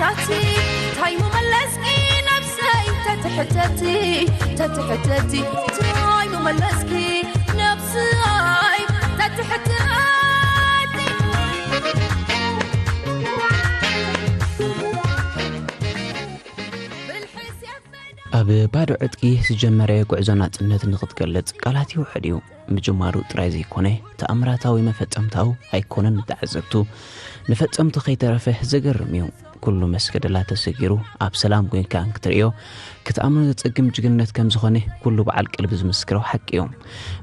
ኣቲ እንታይ ምመለስኪ ነብሰይ ተትሕተቲ፣ ተትሕተቲ፣ እንታይ ምመለስኪ ነብሰይ ተትሕተቲ። ኣብ ባዶ ዕጥቂ ዝጀመረ ጉዕዞ ናጽነት ንኽትገልጽ ቃላት ይውሕድ እዩ። ምጅማሩ ጥራይ ዘይኮነ፣ ተኣምራታዊ መፈጸምታኡ ኣይኮነን ንተዓዘብቱ። ንፈጸምቱ ከይተረፈ ዘገርም እዩ። ኩሉ መስገደላ ተሰጊሩ ኣብ ሰላም ኮይንካ እንክትርእዮ ክትኣምኖ ዘጸግም ጅግንነት ከም ዝኾነ ኩሉ በዓል ቀልቢ ዝምስክሮ ሓቂ እዩ።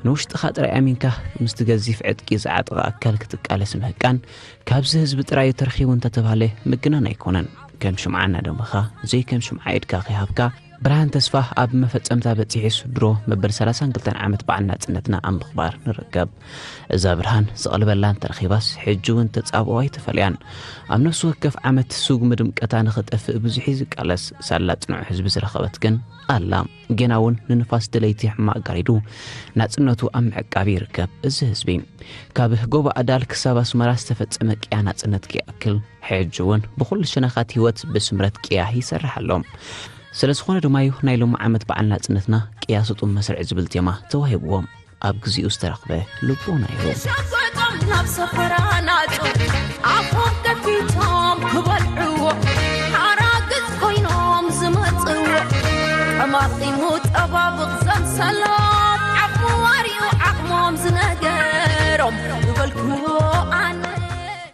ንውሽጥኻ ጥራይ ኣሚንካ ምስቲ ገዚፍ ዕጥቂ ዝዓጠቐ ኣካል ክትቃለስ ምህቃን ካብዚ ህዝቢ ጥራይ እዩ ተረኺቡ እንተተባህለ ምግናን ኣይኮነን። ከም ሽምዓ እናደመኻ፣ ዘይ ከም ሽምዓ ኢድካ ከይሃብካ፣ ብርሃን ተስፋ ኣብ መፈጸምታ በጺሑስ ድሮ መበል ሰላሳን ክልተን ዓመት በዓል ናጽነትና ኣብ ምኽባር ንርከብ። እዛ ብርሃን ዝቐልበላ እንተረኺባስ ሕጂ እውን ተጻብኦ ኣይተፈልያን። ኣብ ነፍሲ ወከፍ ዓመት ስጉሚ ድምቀታ ንኽጠፍእ ብዙሕ እዩ ዝቃለስ። ሳላ ጽኑዕ ህዝቢ ዝረኸበት ግን ኣላ። ጌና እውን ንንፋስ ደለይቲ ሕማቕ ጋሪዱ ናጽነቱ ኣብ ምዕቃብ ይርከብ። እዚ ህዝቢ ካብ ጎቦ ኣዳል ክሳብ ኣስመራ ዝተፈጸመ ቅያ ናጽነት ክይኣክል ሕጂ እውን ብኹሉ ሸነኻት ህይወት ብስምረት ቅያ ይሰርሕ ኣሎ። ስለ ዝኾነ ድማ እዩ ናይ ሎሚ ዓመት በዓል ናጽነትና ቅያ ስጡም መስርዕ ዝብል ቴማ ተዋሂብዎ። ኣብ ግዚኡ ዝተረኽበ ልቦና እዩ። ሸጎጦም ናብ ሰፈራ ናጹ ኣፎም ከፊቶም ክበልዕዎ ሓራግጽ ኮይኖም ዝመጽዎ ቀማጢሙ ጠባብቕ ዘምሰሎም ዓቕሙ ዋሪኡ ዓቕሞም ዝነገሮም ዝበልክዎ ኣነ።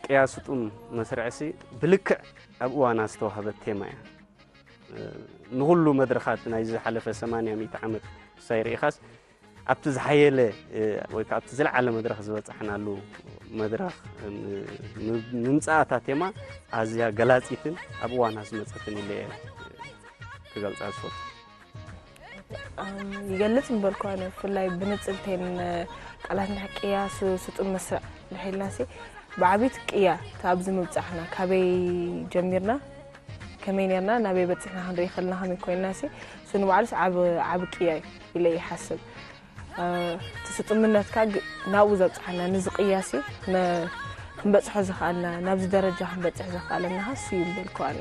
ቅያ ስጡም መስርዕሲ ብልክዕ ኣብ እዋና ዝተዋህበት ቴማ እያ። ንኹሉ መድረኻት ናይ ዝሓለፈ ሰማንያ ሚእቲ ዓመት ሳይ ርኢኻስ ኣብቲ ዝሓየለ ወይ ከዓ ኣብቲ ዝለዓለ መድረኽ ዝበፃሕናሉ መድረኽ ንምፃእ እታ ቴማ ኣዝያ ገላፂትን ኣብ እዋና ዝመፀትን ኢለ እየ ክገልፃ ዝፈቱ። ይገልጽ ምበልኩ ኣነ ብፍላይ ብንጽልቴን ቃላት ንሕቅያ ስጡም መስርዕ ንሒልና ሲ ብዓቢት ቅያ ኣብዚ ምብጻሕና ካበይ ጀሚርና ከመይ ነርና ናበይ በጺሕና ክንርኢ ከለና ከመይ ኮይንና ሲ እሱ ንባዕሉስ ዓብ ዓብ ቅያ እዩ ኢለ ይሓስብ እቲ ስጡምነትካ ናብኡ ዘብጽሓና ንዚ ቅያ ሲ ክንበጽሖ ዝኽኣልና ናብዚ ደረጃ ክንበጽሕ ዘኽኣለና ሲ እዩ ምበልኩ ኣነ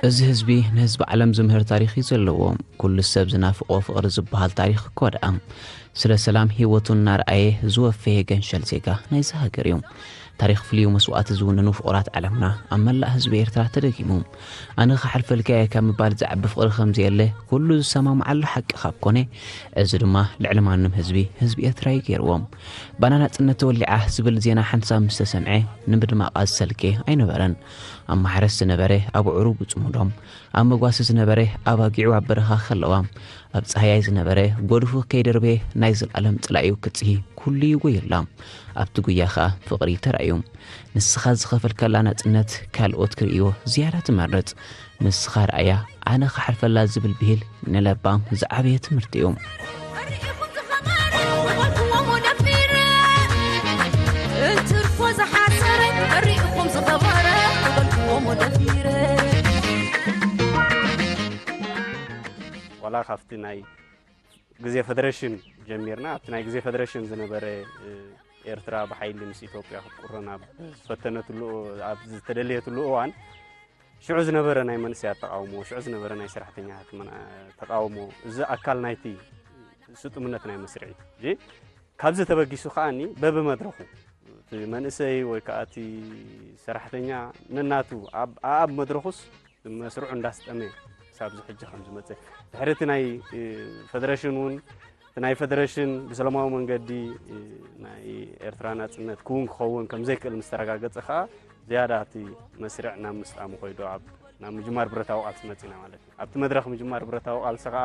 እዚ ህዝቢ ንህዝቢ ዓለም ዝምህር ታሪኽ እዩ ዘለዎ። ኩሉ ሰብ ዝናፍቆ ፍቕሪ ዝበሃል ታሪኽ እኮ ደኣ ስለ ሰላም ህይወቱ እናርኣየ ዝወፈየ ገንሸል ዜጋ ናይዚ ሃገር እዩ። ታሪኽ ፍልዩ መስዋእቲ ዝውንኑ ፍቑራት ዓለምና ኣብ መላእ ህዝቢ ኤርትራ ተደጊሙ። ኣነ ክሓልፈልካ እየ ካብ ምባል ዝዓቢ ፍቕሪ ከምዘየለ ኩሉ ዝሰማምዓሉ ሓቂ ካብ ኮነ፣ እዚ ድማ ልዕሊ ማንም ህዝቢ ህዝቢ ኤርትራ እዩ ገይርዎ። ባና ናጽነት ተወሊዓ ዝብል ዜና ሓንሳብ ምስ ተሰምዐ ንምድማቓ ዝሰልኬ ኣይነበረን። ኣብ ማሕረስ ዝነበረ ኣብዑሩ ብጽሙዶም፣ ኣብ መጓሲ ዝነበረ ኣባጊዑ ኣብ በረኻ ከለዋ፣ ኣብ ጻህያይ ዝነበረ ጎድፉ ከይደርበየ ናይ ዘልኣለም ጽላኢኡ ክጽሂ ኩሉ ይጎየላ። ኣብቲ ጉያ ኸኣ ፍቕሪ ተራእዩ። ንስኻ ዝኸፈልካላ ናጽነት ካልኦት ክርእይዎ ዝያዳ ትመርጽ። ንስኻ ርኣያ ኣነ ክሓልፈላ ዝብል ብሂል ንለባም ዝዓበየ ትምህርቲ እዩ። ዋላ ካብቲ ናይ ግዜ ፈደረሽን ጀሚርና ኣብቲ ናይ ግዜ ፈደረሽን ዝነበረ ኤርትራ ብሓይሊ ምስ ኢትዮጵያ ክትቁረን ኣብ ዝፈተነትሉ ኣብ ዝተደለየትሉ እዋን ሽዑ ዝነበረ ናይ መንእሰያት ተቃውሞ ሽዑ ዝነበረ ናይ ሰራሕተኛታት ተቃውሞ እዚ ኣካል ናይቲ ስጡምነት ናይ መስርዒ ካብዚ ተበጊሱ ከዓኒ በብመድረኹ እቲ መንእሰይ ወይ ከዓ እቲ ሰራሕተኛ ነናቱ ኣብ መድረኹስ መስርዑ እንዳስጠመ ክሳብ ዝሕጂ ከም ዝመፀ ድሕሪ እቲ ናይ ፈደረሽን እውን እቲ ናይ ፈደረሽን ብሰላማዊ መንገዲ ናይ ኤርትራ ናፅነት ክውን ክኸውን ከም ዘይክእል ምስ ተረጋገፀ ከዓ ዝያዳ እቲ መስርዕ ናብ ምስጣሙ ኮይዱ ኣብ ናብ ምጅማር ብረታዊ ቃልሲ መፂና ማለት እዩ። ኣብቲ መድረኽ ምጅማር ብረታዊ ቃልሲ ከዓ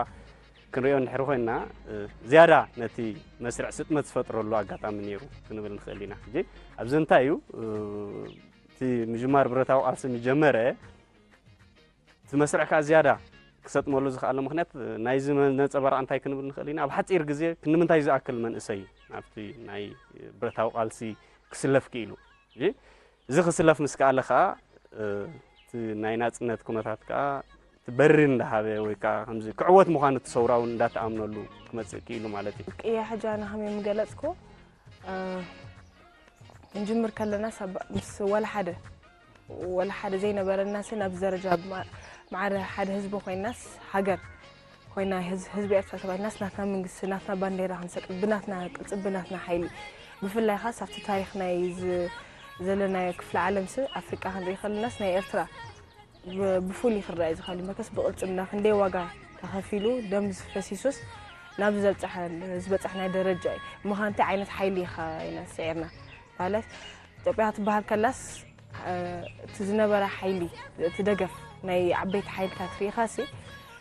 ክንሪኦ እንድሕር ኮይንና ዝያዳ ነቲ መስርዕ ስጥመት ዝፈጥረሉ ኣጋጣሚ ነይሩ ክንብል ንኽእል ኢና። ሕጂ ኣብዚ እንታይ እዩ እቲ ምጅማር ብረታዊ ቃልሲ ምጀመረ እቲ መስርዕ ከዓ ዝያዳ ክሰጥመሉ ዝኽኣለ ምክንያት ናይዚ ነፀባራቕ እንታይ ክንብል ንኽእል ኢና? ኣብ ሓፂር ግዜ ክንምንታይ ዝኣክል መንእሰይ ናብቲ ናይ ብረታዊ ቃልሲ ክስለፍ ክኢሉ እዚ ክስለፍ ምስ ከኣለ ከዓ እቲ ናይ ናፅነት ኩነታት ከዓ እቲ በሪ እንዳሃበ ወይ ከዓ ከምዚ ክዕወት ምዃኑ እቲ ሰውራ እውን እንዳተኣምነሉ ክመፅእ ክኢሉ ማለት እዩ። ቅያ ሕጂ ኣነ ከመይ ምገለፅኩ ክንጅምር ከለናስ ኣብ ምስ ወላ ሓደ ወላ ሓደ ዘይነበረናስ ናብዚ ደረጃ ብማ- ማዕረ ሓደ ህዝቢ ኮይናስ ሃገር ኮይና ህዝ- ህዝቢ ኤርትራ ተባሂልናስ ናትና መንግስቲ ናትና ባንዴራ ክንሰቅል ብናትና ቅርፂ ብናትና ሓይሊ ብፍላይ ኻስ ኣብቲ ታሪኽ ናይ ዝ- ዘለናዮ ክፍለ ዓለም ስ ኣፍሪቃ ክንርኢ ከለናስ ናይ ኤርትራ ብ- ብፍሉይ ክረኣ እዩ ዝኽእል መከስ ብቕልፅምና ክንደይ ዋጋ ተኸፊሉ ደም ዝፈሲሱስ ናብ ዝበፃሕናዮ ደረጃ እዩ ምዃንቲ ዓይነት ሓይሊ ኢኻ ኢና ስዒርና ማለት ኢትዮጵያ ክትበሃል ከላስ እቲ ዝነበረ ሓይሊ እቲ ደገፍ ናይ ዓበይቲ ሓይልታት ርኢኻሲ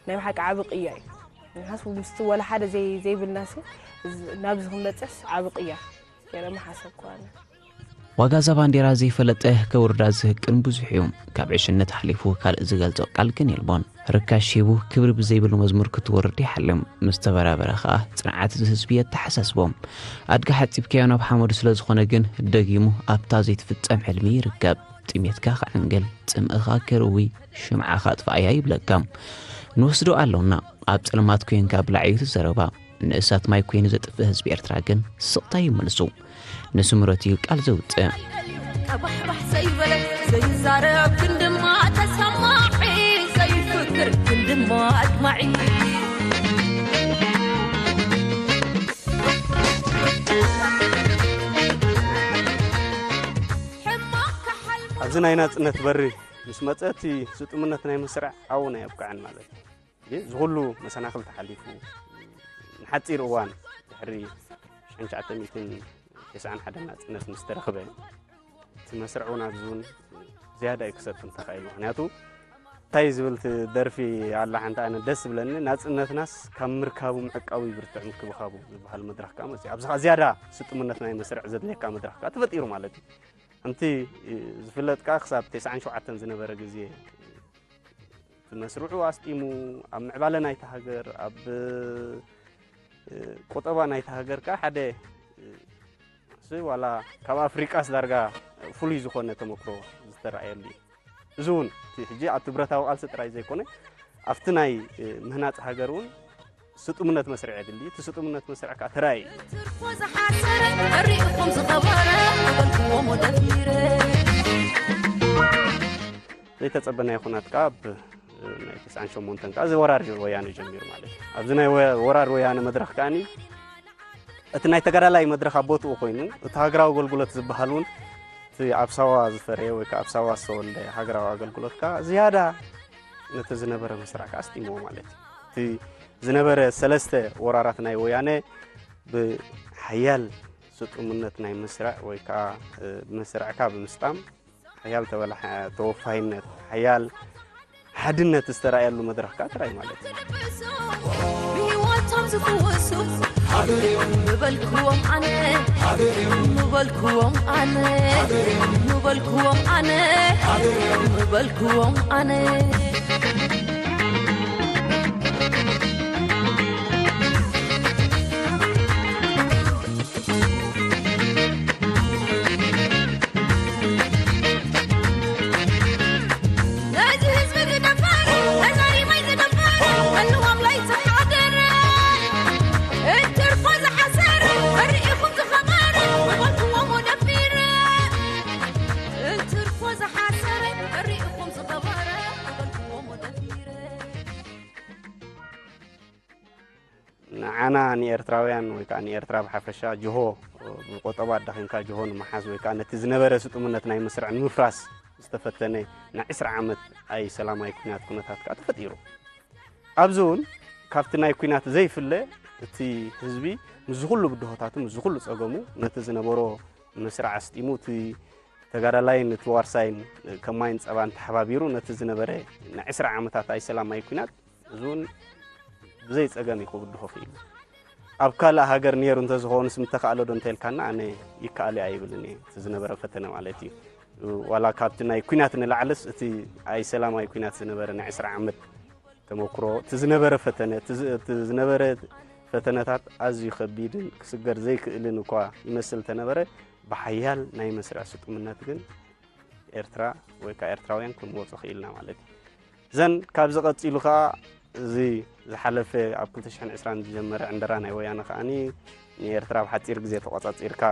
ናይ ብሓቂ ዓቢ ቅያ እዩ ንሓስ ምስቲ ወላ ሓደ ዘይብልናሲ ናብዚ ክንበፅሕስ ዓቢ ቅያ ገይረ ምሓሰብኩ ኣነ ዋጋ እዛ ባንዴራ ዘይፈለጠ ከውርዳ ዝህቅን ብዙሕ እዩ። ካብ ዕሽነት ሓሊፉ ካልእ ዝገልጾ ቃል ግን የልቦን። ርካሽ ሂቡ ክብሪ ብዘይብሉ መዝሙር ክትወርድ ይሓልም። ምስ ተበራበረ ከኣ ጽንዓት እዚ ህዝቢ የተሓሳስቦ። ኣድጊ ሓጺብካዮ ናብ ሓመዱ ስለ ዝኾነ ግን ደጊሙ ኣብታ ዘይትፍጸም ሕልሚ ይርከብ። ጥሜትካ ክዓንግል፣ ጽምእኻ ክርዊ፣ ሽምዓኻ ኣጥፍኣያ ይብለካ። ንወስዶ ኣሎና። ኣብ ጸልማት ኮንካ ብላዕ እዩ እቲ ዘረባ። ንእሳት ማይ ኮይኑ ዘጥፍእ ህዝቢ ኤርትራ ግን ስቕታ እዩ መልሱ። ንስምረት እዩ ቃል ዘውጽእ። ቀባሕባሕ ዘይበለ ዘይዛረብ ግን ድማ ተሰማዒ ዘይፍክር ግን ድማ ኣድማዒ ኣብዚ ናይ ናጽነት በሪ ምስ መጸ እቲ ስጡምነት ናይ መስርዕ ኣብኡ ናይ ኣብቅዐን ማለት እዩ። እዚ ኩሉ መሰናኽል ተሓሊፉ ንሓፂር እዋን ድሕሪ ሽሕን ትሽዓተ ሚእትን ተስዓን ሓደን ናፅነት ምስ ተረኽበ እቲ መስርዕ እውን ኣብዚ እውን ዝያዳ እዩ ክሰፍን ተኻኢሉ። ምክንያቱ እንታይ ዝብል እቲ ደርፊ ኣላ ሓንቲ ኣነ ደስ ዝብለኒ ናፅነትናስ ካብ ምርካቡ ምዕቃቡ ይብርትዕ ምክብኻቡ ዝበሃል መድረኽ ከዓ መፅኡ። ኣብዚ ከዓ ዝያዳ ስጡምነት ናይ መስርዕ ዘድልየካ መድረኽ ከዓ ተፈጢሩ ማለት እዩ። ከምቲ ዝፍለጥ ከዓ ክሳብ ተስዓን ሸውዓተን ዝነበረ ግዜ እቲ መስርዑ ኣስጢሙ ኣብ ምዕባለ ናይቲ ሃገር ኣብ ቁጠባ ናይቲ ሃገር ከዓ ሓደ ስ ዋላ ካብ ኣፍሪቃስ ዳርጋ ፍሉይ ዝኾነ ተመክሮ ዝተረኣየሉ እዩ። እዚ እውን እቲ ሕጂ ኣብቲ ብረታዊ ቃልሲ ጥራይ ዘይኮነ ኣብቲ ናይ ምህናፅ ሃገር እውን ስጡምነት መስርዕ የድሊ። እቲ ስጡምነት መስርዕ ከዓ ተራእዩ እዩ። ትርፎ ዝሓሰረ ሪእኹም ዝኸበረ በልክዎም ወደፊረ ዘይተጸበናዮ ኩናት ከዓ ኣብ ናይ ተስዓን ሸሞንተን ከዓ እዚ ወራር ወያነ ጀሚሩ ማለት እዩ። ኣብዚ ናይ ወ- ወራር ወያነ መድረኽ ከዓኒ እቲ ናይ ተጋዳላይ መድረኽ ኣብ ቦትኡ ኮይኑ እቲ ሃገራዊ ኣገልግሎት ዝበሃል እውን እቲ ኣብ ሳዋ ዝፈረየ ወይ ከዓ ኣብ ሳዋ ዝተወልደ ሃገራዊ ኣገልግሎት ከዓ ዝያዳ ነቲ ዝነበረ መስርዕ ከዓ ኣስጢምዎ ማለት እዩ። እቲ ዝነበረ ሰለስተ ወራራት ናይ ወያነ ብሓያል ስጡምነት ናይ መስርዕ ወይ ከዓ መስርዕካ ብምስጣም ሓያል ተበላሓ ተወፋይነት ሓያል ሓድነት ዝተረኣየሉ መድረኽ ከዓ ጥራይ ማለት እዩ። ብህይወቶም ዝፍውሱ ምበልክዎም ኣነ ምበልክዎም ኣነ ምበልክዎም ኣነ ምበልክዎም ኣነ ንዓና ንኤርትራውያን ወይ ከዓ ንኤርትራ ብሓፈሻ ጅሆ ብቆጠባ ኣዳኺምካ ጅሆ ንምሓዝ ወይ ከዓ ነቲ ዝነበረ ስጡምነት ናይ መስርዕ ንምፍራስ ዝተፈተነ ናይ ዕስራ ዓመት ኣይ ሰላማይ ኩናት ኩነታት ከዓ ተፈጢሩ። ኣብዚ እውን ካብቲ ናይ ኩናት ዘይፍለ እቲ ህዝቢ ምስ ዝኩሉ ብድሆታቱ ምስ ዝኩሉ ፀገሙ ነቲ ዝነበሮ መስርዕ ኣስጢሙ እቲ ተጋዳላይን እቲ ዋርሳይን ከማይን ፀባን ተሓባቢሩ ነቲ ዝነበረ ናይ ዕስራ ዓመታት ኣይ ሰላማይ ኩናት እዚ እውን ብዘይ ፀገም እዩ ክብድሆ ክኢሉ። ኣብ ካልእ ሃገር ነይሩ እንተዝኸውን ስም ተኻእሎ ዶ እንተልካና ኣነ ይከኣል እዩ ኣይብልን እየ። እቲ ዝነበረ ፈተነ ማለት እዩ። ዋላ ካብቲ ናይ ኩናት ንላዕልስ እቲ ኣይ ሰላማይ ኩናት ዝነበረ ናይ ዕስራ ዓመት ተመክሮ እቲ ዝነበረ ፈተነ እቲ ዝ- እቲ ዝነበረ ፈተነታት ኣዝዩ ከቢድን ክስገር ዘይክእልን እኳ ይመስል ተነበረ ብሓያል ናይ መስርዕ ስጡምነት ግን ኤርትራ ወይ ከዓ ኤርትራውያን ክንወፁ ክኢልና ማለት እዩ። ዘን ካብዚ ቀፂሉ ከዓ እዚ ዝሓለፈ ኣብ ክልተ ሽሕን ዕስራን ዝጀመረ ዕንደራ ናይ ወያነ ከዓኒ ንኤርትራ ኣብ ሓፂር ግዜ ተቆፃፂርካ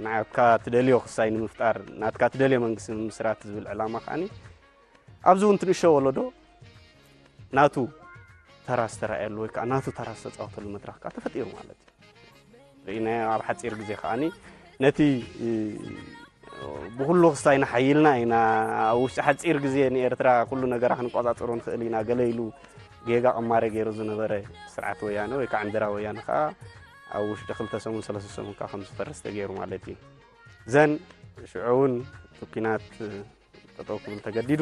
ናትካ ትደልዮ ክሳይ ንምፍጣር፣ ናትካ ትደልዮ መንግስቲ ንምስራት ዝብል ዕላማ ከዓኒ ኣብዚ እውን ትንእሾ ወለዶ ናቱ ተራ ዝተራእየሉ ወይ ከዓ ናቱ ተራ ዝተፃወተሉ መድረኽ ከዓ ተፈጢሩ ማለት እዩ። ርኢናዮ ኣብ ሓፂር ግዜ ከዓኒ ነቲ ብኩሉ ክስታይና ሓይልና ኢና ኣብ ውሽጢ ሓፂር ግዜ ንኤርትራ ኩሉ ነገራ ክንቆፃፀሮ ንኽእል ኢና ገለ ኢሉ ጌጋ ቅማሬ ገይሩ ዝነበረ ስርዓት ወያነ ወይ ከዓ ዕንደራ ወያነ ከዓ ኣብ ውሽጢ ክልተ ሰሙን ሰለስተ ሰሙን ከዓ ከም ዝፈርስ ተገይሩ ማለት እዩ። ዘን ሽዑ እውን እቲ ኲናት ጠጠው ክብል ተገዲዱ።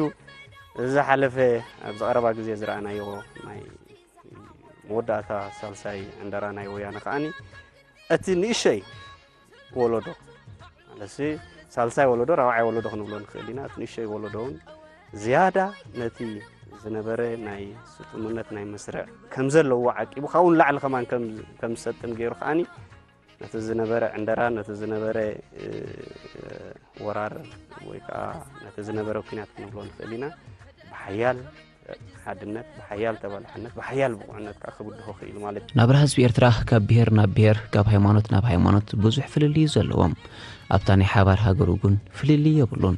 እዚ ዝሓለፈ ኣብዚ ቀረባ ግዜ ዝረኣናዮ ናይ መወዳእታ ሳልሳይ ዕንደራ ናይ ወያነ ከዓኒ እቲ ንእሸይ ወለዶ ማለትሲ ሳልሳይ ወለዶ ራብዓይ ወለዶ ክንብሎ ንኽእል ኢና። እቲ ንእሸይ ወለዶ እውን ዝያዳ ነቲ ዝነበረ ናይ ስጡምነት ናይ መስርዕ ከም ዘለዎ ዓቂቡ ካብኡ ንላዕሊ ከማን ከም ከም ዝሰጥም ገይሩ ከዓኒ ነቲ ዝነበረ ዕንደራ ነቲ ዝነበረ ወራር ወይ ከዓ ነቲ ዝነበረ ኲናት ክንብሎ ንኽእል ኢና ብሓያል ሓድነት ብሓያል ተባላሕነት ብሓያል ብቑዕነት ከዓ ክብድሆ ክኢሉ ማለት እዩ። ናብራ ህዝቢ ኤርትራ ካብ ብሄር ናብ ብሄር ካብ ሃይማኖት ናብ ሃይማኖት ብዙሕ ፍልልይ እዩ ዘለዎም። ኣብታ ናይ ሓባር ሃገሩ ግን ፍልልይ የብሉን።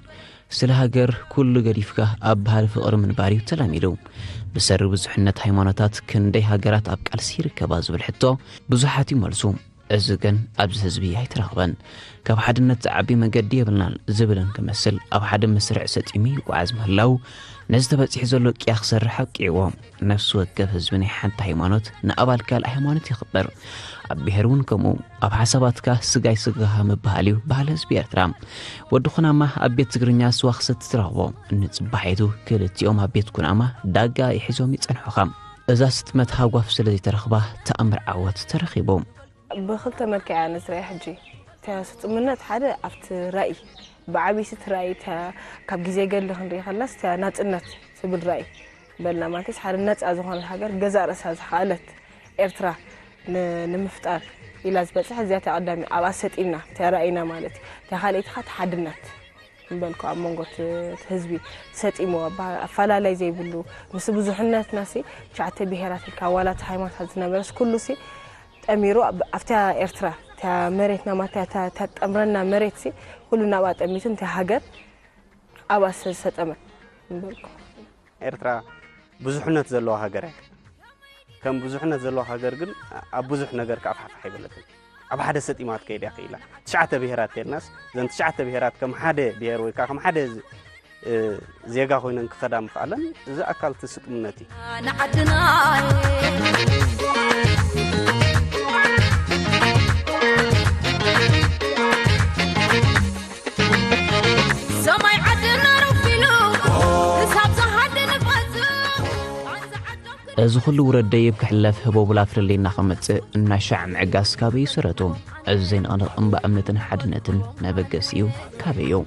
ስለ ሃገር ኩሉ ገዲፍካ ኣብ ባህሊ ፍቕሪ ምንባር እዩ ተላሚዱ። ብሰሪ ብዙሕነት ሃይማኖታት ክንደይ ሃገራት ኣብ ቃልሲ ይርከባ ዝብል ሕቶ ብዙሓት ይመልሱ። እዚ ግን ኣብዚ ህዝቢ ኣይተረኽበን። ካብ ሓድነት ዝዓቢ መገዲ የብልናን ዝብል እንክመስል ኣብ ሓደ መስርዕ ሰጢሙ ይጓዓዝ ምህላው ነዚ ተበጺሑ ዘሎ ቅያ ክሰርሕ ኣብቂዕዎ። ነፍሲ ወከፍ ህዝቢ ናይ ሓንቲ ሃይማኖት ንኣባል ካልእ ሃይማኖት የኽብር። ኣብ ብሄር እውን ከምኡ። ኣብ ሓሳባትካ ስጋይ ስጋኻ ምብሃል እዩ ባህሊ ህዝቢ ኤርትራ። ወዲ ኩናማ ኣብ ቤት ትግርኛ ስዋ ክሰቲ ትረኽቦ። ንጽባሒቱ ክልቲኦም ኣብ ቤት ኩናማ ዳጋ ይሕዞም ይጸንሑኻ። እዛ ስጥመት ሃጓፍ ስለ ዘይተረኽባ ተኣምር ዓወት ተረኺቡ። ብኽልተ መልክዕ እያ ነዝርያ ሕጂ። እታ ስጡምነት ሓደ ኣብቲ ራእይ፣ ብዓብይቲ እቲ ራእይ እታ ካብ ግዜ ገድሊ ክንርኢ ከለናስ እታ ናጽነት ትብል ራእይ በልና ማለትስ ሓደ ነጻ ዝኾነት ሃገር ገዛእ ርእሳ ዝኸኣለት ኤርትራ ን- ንምፍጣር ኢላ ዝበጽሐ እዚኣ እታ ቀዳሚ ኣብኣ ሰጢምና እታ ራእይና ማለት እዩ። እታ ካልኣይቲ ኸኣ እቲ ሓድነት። ምበልኩ ኣብ መንጎ እቲ ህዝቢ ሰጢሙ ኣፋላላይ ዘይብሉ ምስ ብዙሕነትና ሲ ትሽዓተ ብሄራት ኢልካ ዋላ እቲ ሃይማኖታት ዝነበረስ ኩሉ ሲ ጠሚሩ ኣብታ ኤርትራ እታ መሬትና ማታ እታ ጠምረና መሬት ሲ ኩሉ ናብኣ ጠሚቱ እንተ ሃገር ኣብኣ ሰጠመ ምበልኩ። ኤርትራ ብዙሕነት ዘለዋ ሃገር እያ። ከም ብዙሕነት ዘለዋ ሃገር ግን ኣብ ብዙሕ ነገር ከዓ ፋሕፋሕ ኣይበለትን። ኣብ ሓደ ሰጢማ ክትከይድ እያ ክኢላ። ትሽዓተ ብሄራት ተልናስ እዘን ትሽዓተ ብሄራት ከም ሓደ ብሄር ወይ ከዓ ከም ሓደ ዜጋ ኮይነን ክኸዳ ምኽኣለን እዚ ኣካል እቲ ስጥምነት እዩ። ንዓድና እዚ ኩሉ ውረድ ደይብ ክሕለፍ ህቦብላ ፍልልይ እናኸመጽእ እናሻዕ ምዕጋስ ካበይ እዩ ሰረቱ? እዚ ዘይንቕነቕ እምባ እምነትን ሓድነትን መበገሲኡ ካበይ እዩ?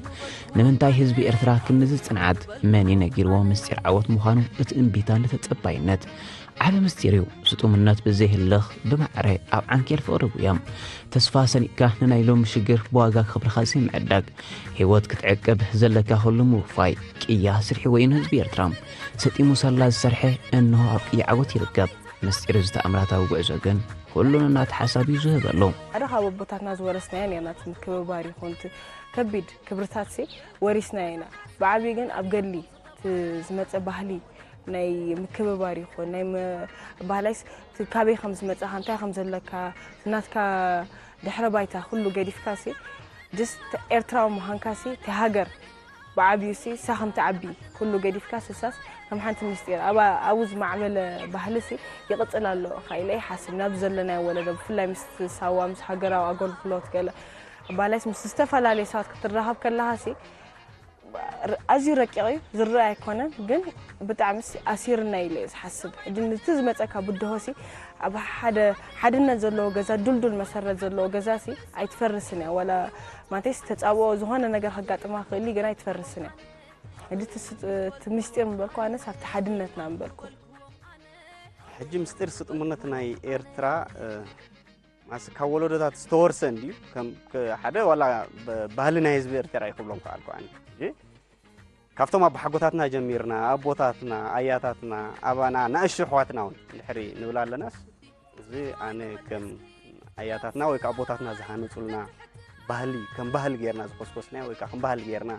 ንምንታይ ህዝቢ ኤርትራ ክንድዚ ጽንዓት መን እዩ ነጊርዎ ምስጢር ዓወት ምዃኑ እቲ እምቢታ ንተጸባይነት ዓቢ ምስጢር እዩ። ስጡምነት ብዘይ ህልኽ ብማዕረ ኣብ ዓንኬል ፍቕሪ ጉያ ተስፋ ሰኒቕካ ንናይ ሎሚ ሽግር ብዋጋ ክብርኻ ዘይምዕዳግ ህይወት ክትዕቅብ ዘለካ ኩሉ ምውፋይ ቅያ ስርሒ ወይን ህዝቢ ኤርትራ ሰጢሙ ሳላ ዝሰርሐ እንሆ ኣብ ቅያ ዓወት ይርከብ። ምስጢር እዚ ተኣምራታዊ ጉዕዞ ግን ኩሉ ነናቱ ሓሳብ እዩ ዝህበሉ። ሓደ ካብ ኣቦታትና ዝወረስናዮ ነርና እቲ ምክብባር ይኹን እቲ ከቢድ ክብርታትሲ ወሪስናዮ ኢና። ብዓብዩ ግን ኣብ ገድሊ እቲ ዝመፀ ባህሊ ናይ ምክብባር ይኹን ናይ ባህላይስ ካበይ ከም ዝመፃኻ እንታይ ከም ዘለካ ናትካ ድሕረ ባይታ ኩሉ ገዲፍካሲ just ኤርትራዊ ምዃንካሲ እቲ ሃገር ብዓብዩሲ እሳ ከም ትዓቢ ኩሉ ገዲፍካ ስሳስ ከም ሓንቲ ምስጢር ኣብኡ ዝማዕበለ ባህልሲ ይቕፅል ኣሎ ኢለ ይሓስብ ናብዚ ዘለናዮ ወለዶ ብፍላይ ምስ ሳዋ ምስ ሃገራዊ ኣገልግሎት ገለ ባላይስ ምስ ዝተፈላለየ ሰባት ክትራኸብ ከለኻሲ ኣዝዩ ረቂቕ እዩ ዝረኣ ኣይኮነን ግን ብጣዕሚ ኣሲርና ኢለ እየ ዝሓስብ ሕጂ ነቲ ዝመፀካ ብድሆሲ ኣብ ሓደ ሓድነት ዘለዎ ገዛ ዱልዱል መሰረት ዘለዎ ገዛሲ ኣይትፈርስን እያ ዋላ ማለተይስ ተፃብኦ ዝኾነ ነገር ከጋጥማ ክእል ግን ኣይትፈርስን እያ ሕጂ እቲ ምስጢር ምበልኩ ኣነስ ኣብቲ ሓድነትና ምበልኩ ሕጂ ምስጢር ስጥሙነት ናይ ኤርትራ ማስ ካብ ወለዶታት ዝተወርሰ እንድዩ ሓደ ዋላ ባህሊ ናይ ህዝቢ ኤርትራ ይክብሎም ከኣልኩ ኣነ ካብቶም ኣቦሓጎታትና ጀሚርና ኣቦታትና ኣያታትና ኣባና ናእሽቱ ኣሕዋትና እውን ድሕሪ ንብል ኣለናስ እዚ ኣነ ከም ኣያታትና ወይ ኣቦታትና ዝሃነፁልና ባህሊ ከም ባህሊ ጌርና ዝኮስኮስናዮ ወይ ከዓ ከም ባህሊ ጌርና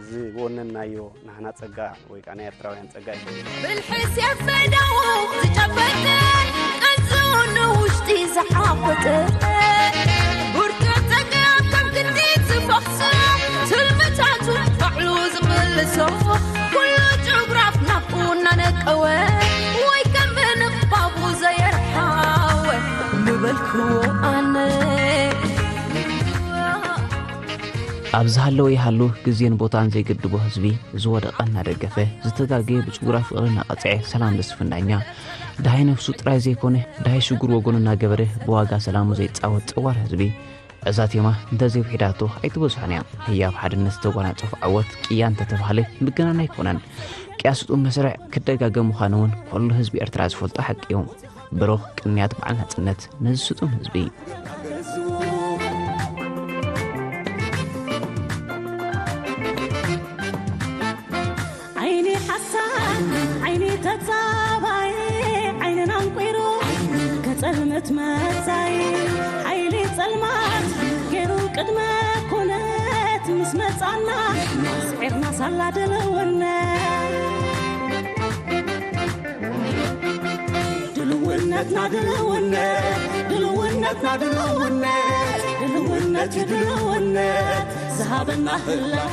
ዝወነንናዮ ናህና ጸጋ ወይ ከዓ ናይ ኤርትራውያን ጸጋ እዩ። ብልሒ ሴፍ በይዳኡ ዝጨበጠ፣ ቀንዙ ንውሽጢ ዝሓወጠ፣ ብርቱዕ ጸጋ ከም ክንዲ ዝፈኽሶ፣ ትልምታቱ ባዕሉ ዝምልሶ፣ ኩሉ ጅግራፍ ናብኡ እናነቀወ፣ ወይ ከም ምንባቡ ዘየርሓወ፣ ምበልክዎ ኣነ። ኣብ ዝሃለወ ይሃሉ ግዜን ቦታን ዘይገድቦ ህዝቢ ዝወደቐ እናደገፈ ዝተጋገየ ብጭጉራ ፍቕሪ እናቐፅዐ ሰላም ዘስፍን ዳኛ ደሃይ ነፍሱ ጥራይ ዘይኮነ ደሃይ ሽጉር ወገኑ እናገበረ ብዋጋ ሰላሙ ዘይፃወት ፀዋር ህዝቢ እዛ ቴማ እንተዘይውሒዳቶ ኣይትበዝሖን እያ። ህያብ ሓድነት ዝተጓናፀፎ ዓወት ቅያ እንተተባህለ ምግናን ኣይኮነን። ቅያ ስጡም መስርዕ ክደጋገም ምዃኑ እውን ኩሉ ህዝቢ ኤርትራ ዝፈልጦ ሓቂ እዩ። ብሩኽ ቅንያት በዓል ናጽነት ነዚ ስጡም ህዝቢ። ዓይኒ ሓሳድ ዓይኒ ተጻባይ ዓይንን ኣንቂሩ ከጸልምት መጻይ ሓይሊ ጸልማት ገይሩ ቅድመ ኩነት ምስ መጻና ስዒርና ሳላ ድልውነት ድልውነትና ድልውነት ድልውነትና ድልውነት ድልውነት ድልውነት ዝሃበና ህላው